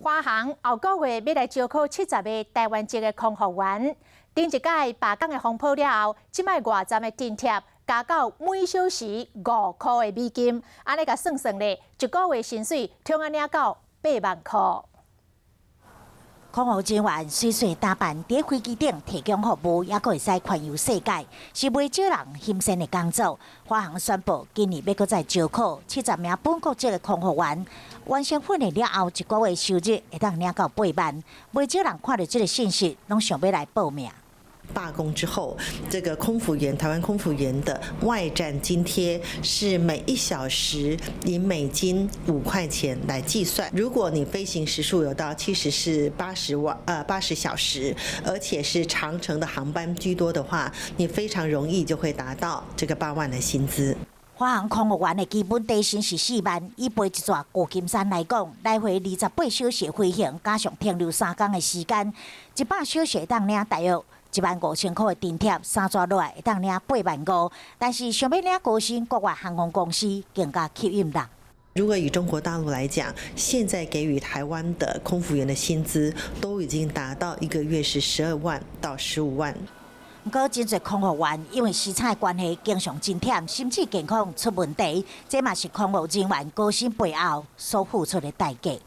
華航後個月欲來招考70個台灣籍的空服員。頂一屆罷工的風波了後，這擺外站的津貼加到每小時5箍的美金，按呢共算算咧，一個月薪水通仔領到8萬箍。空服人員媠媠打扮，佇飛機頂提供服務，猶閣會使環遊世界，是袂少人欣羨的工作。華航宣布，今年欲閣再招考70名本國籍的空服員，完成訓練了後，一個月收入會當領到八萬。袂少人看著這个信息，攏想欲來報名。罷工之後，這個空服員，台灣空服員的外站津貼是每一小時以美金5塊錢來計算。如果你飛行時數有到70是80萬，80小時，而且是長程的航班居多的話，你非常容易就會達到這個8萬的薪資。華航空服員的基本底薪是4萬，以飛一逝舊金山來講，來回28小時飛行，加上停留3工的時間，100小時會當領大約15,000箍的津貼，三逝落來會當領8萬5。但是想欲領高薪，國外航空公司更加吸引人。如果以中國大陸來講，現在給予台灣的空服員的薪資都已經達到一個月是12萬到15萬。毋過，真濟空服員因為時差的關係，經常真忝，甚至健康出問題，這嘛是空服人員高薪背後所付出的代價。